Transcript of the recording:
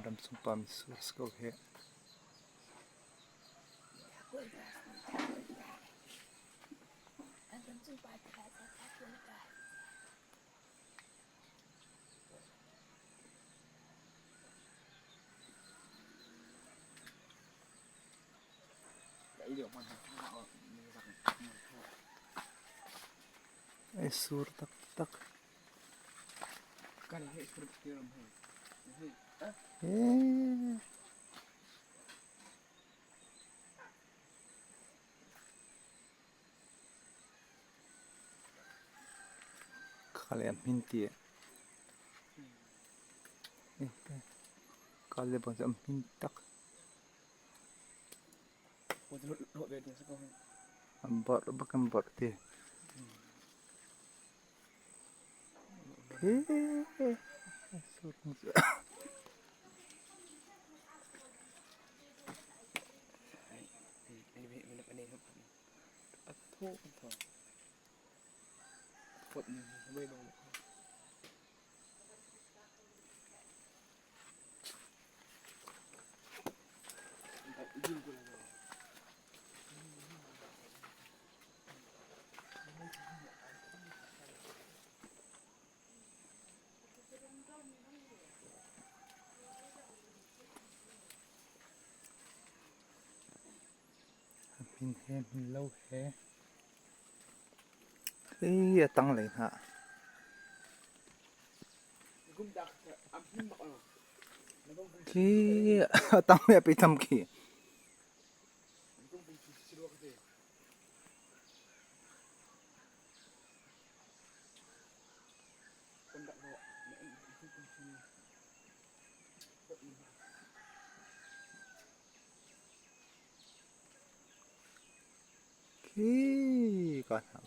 Ramchung pa mitsur a si ko hih. Ai sur taktak. Kha le a hmin ti. Ka le bang cu a hmin tak. An borh bak an borh ti. Hmin he hmin lo he. Hi a tanglei hna. Khi a tanglei a pitam khi. Khi ka hna.